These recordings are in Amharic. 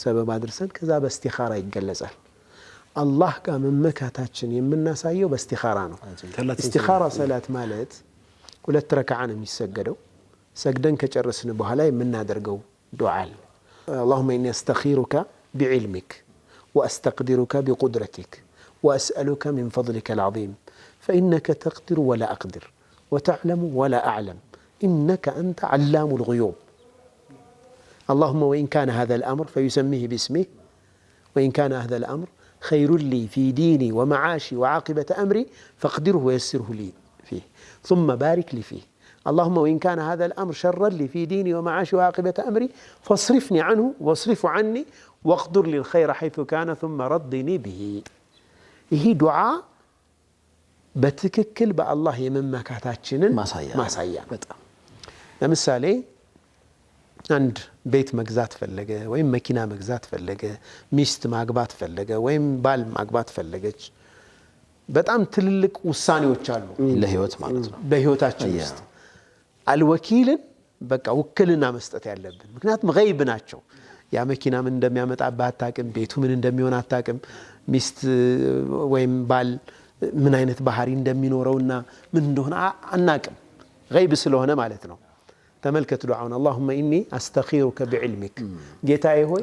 ሰበብ አድርሰን ከዛ በእስቲኻራ ይገለጻል። አላህ ጋር መመካታችን የምናሳየው በእስቲኻራ ነው። እስቲኻራ ሰላት ማለት 2 ረክዓ ነው የሚሰገደው። ሰግደን ከጨረስን በኋላ የምናደርገው ዱዓ አለ። اللهم إني أستخيرك بعلمك وأستقدرك بقدرتك وأسألك من فضلك العظيم فإنك تقدر ولا أقدر وتعلم ولا أعلم إنك أنت علام الغيوب اللهم وإن كان هذا الأمر فيسميه باسمه وإن كان هذا الأمر خير لي في ديني ومعاشي وعاقبة أمري فاقدره ويسره لي فيه ثم بارك لي فيه اللهم وإن كان هذا الأمر شرا لي في ديني ومعاشي وعاقبة أمري فاصرفني عنه واصرفه عني واقدر لي الخير حيث كان ثم رضني به። ይህ ዱዓ በትክክል በአላህ የመመካታችንን ማሳያ ነው። ለምሳሌ አንድ ቤት መግዛት ፈለገ ወይም መኪና መግዛት ፈለገ፣ ሚስት ማግባት ፈለገ ወይም ባል ማግባት ፈለገች። በጣም ትልልቅ ውሳኔዎች አሉ ለህይወት ማለት ነው። በህይወታችን ውስጥ አልወኪልን በቃ ውክልና መስጠት ያለብን፣ ምክንያቱም ገይብ ናቸው። ያ መኪና ምን እንደሚያመጣብህ አታውቅም። ቤቱ ምን እንደሚሆን አታውቅም። ሚስት ወይም ባል ምን አይነት ባህሪ እንደሚኖረውና ምን እንደሆነ አናቅም። ገይብ ስለሆነ ማለት ነው። ተመልከት ዱዓውን اللهم إني أستخيرك بعلمك፣ ጌታዬ ሆይ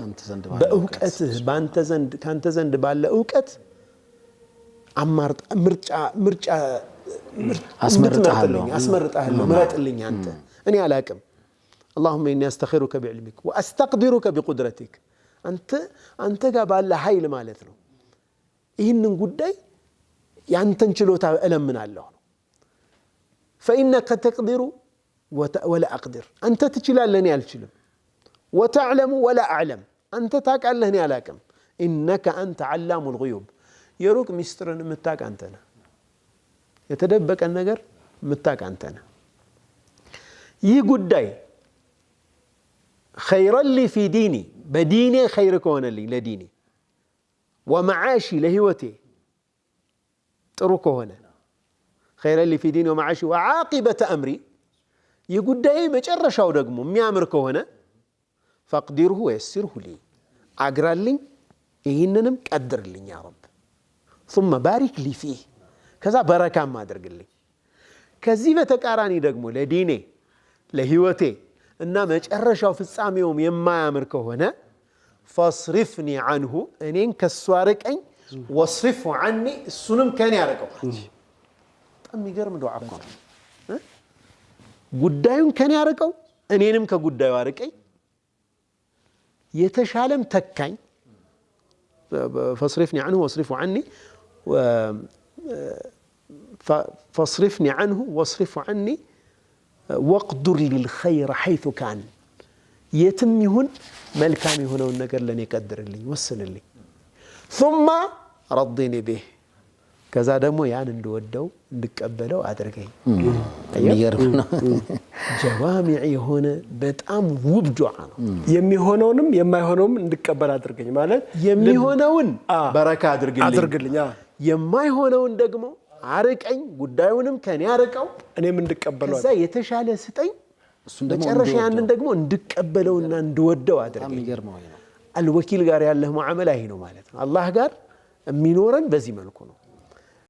በእውቀትህ በአንተ ዘንድ ካንተ ዘንድ ባለ እውቀት አማርጥ ምርጫ ምርጫ አስመርጥሃለሁ፣ ምረጥልኝ አንተ፣ እኔ አላቅም። اللهم إني أستخيرك بعلمك وأستقدرك بقدرتك፣ አንተ ጋር ባለ ኃይል ማለት ነው። ይህንን ጉዳይ ያንተን ችሎታ እለምናለሁ ነው። فإنك تقدر ولا أقدر፣ አንተ ትችላለህ እኔ አልችልም። وتعلم ولا أعلم፣ አንተ ታውቃለህ እኔ አላቅም። إنك أنت علام الغيوب፣ የሩቅ ሚስጥርን የምታውቅ አንተ ነህ። የተደበቀን ነገር የምታውቅ አንተ ነህ። ይህ ጉዳይ خيرا لي في ديني፣ በዲኔ ኸይር ከሆነልኝ ለዲኔ፣ ومعاشي ለህይወቴ ጥሩ ከሆነ خيرا لي في ديني ومعاشي وعاقبة أمري፣ ይህ ጉዳይ መጨረሻው ደግሞ የሚያምር ከሆነ فاقدره ويسره لي፣ አግራልኝ፣ ይህንንም ቀድርልኝ يا رب ثم بارك لي فيه፣ ከዛ በረካም አድርግልኝ። ከዚህ በተቃራኒ ደግሞ ለዲኔ ለህይወቴ እና መጨረሻው ፍጻሜውም የማያምር ከሆነ فاصرفني عنه፣ እኔን ከሱ አርቀኝ፣ واصرفه عني፣ እሱንም ከኔ አርቀው። በጣም የሚገርም ዱዓ እኮ ነው። ጉዳዩን ከኔ አርቀው፣ እኔንም ከጉዳዩ አርቀኝ፣ የተሻለም ተካኝ። فاصرفني عنه واصرفه عني فاصرفني عنه واصرفه عني واقدر لي الخير حيث كان፣ የትም ይሁን መልካም የሆነውን ነገር ለእኔ ቀድርልኝ፣ ወስንልኝ። ثم رضني به፣ ከዛ ደግሞ ያን እንድወደው እንድቀበለው አድርገኝ። የሚገርም ነው። جوامع የሆነ በጣም ውብ ዱዓ ነው። የሚሆነውንም የማይሆነውም እንድቀበል አድርገኝ ማለት የሚሆነውን በረካ አድርግልኝ፣ የማይሆነውን ደግሞ አርቀኝ፣ ጉዳዩንም ከኔ አርቀው፣ እኔም እንድቀበለው፣ ከዛ የተሻለ ስጠኝ፣ መጨረሻ ያንን ደግሞ እንድቀበለውና እንድወደው አድርገኝ። አልወኪል ጋር ያለህ ሙዓመላ ይሄ ነው ማለት ነው። አላህ ጋር የሚኖረን በዚህ መልኩ ነው።